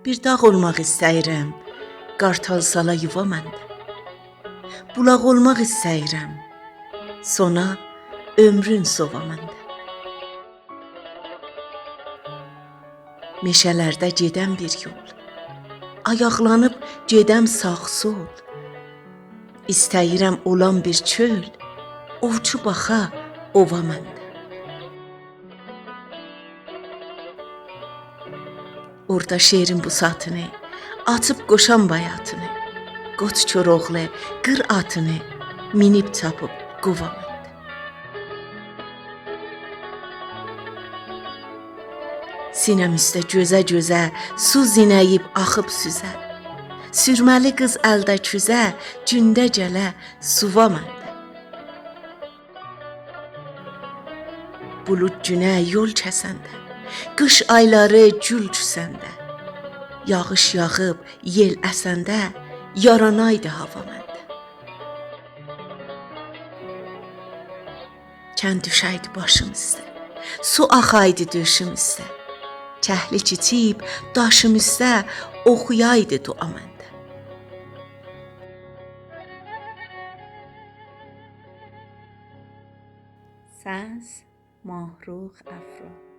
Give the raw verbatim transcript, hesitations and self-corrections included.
بیر داغ اولماق ایسته‌ییرم، قارتال سالا یووا منده. بولاق اولماق ایسته‌ییرم، سونا عؤمرون سووا منده. مئشه‌لرده گئدم بیر یول، آیاقلانیب گئدم ساغ-سول. ایسته‌ییرم اولام بیر چؤل، اووچو باخا اووا منده. اوردا شعرین بوساطینی، آچیب قوشام بایاتینی، قوچ کوراوغلو قیر آتینی، مینیب چاپیب قووا منده. سینه‌م اوسته گؤزه-گؤزه سو زینه‌ییب آخیب سوزه. سورمه‌لی قیز الده کوزه، گونده گله سووا منده. بولود گونه یول کسنده، قیش آیلاری گول کوسنده، یاغیش یاغیب یئل اسنده، یارانایدی هاوا منده. کن دوشه‌یدی باشیم اوسته، سو آخایدی دؤشوم اوسته، کهلیک ایچیب داشیم اوسته، اوخویایدی دعا منده. سس: ماهرخ افرا.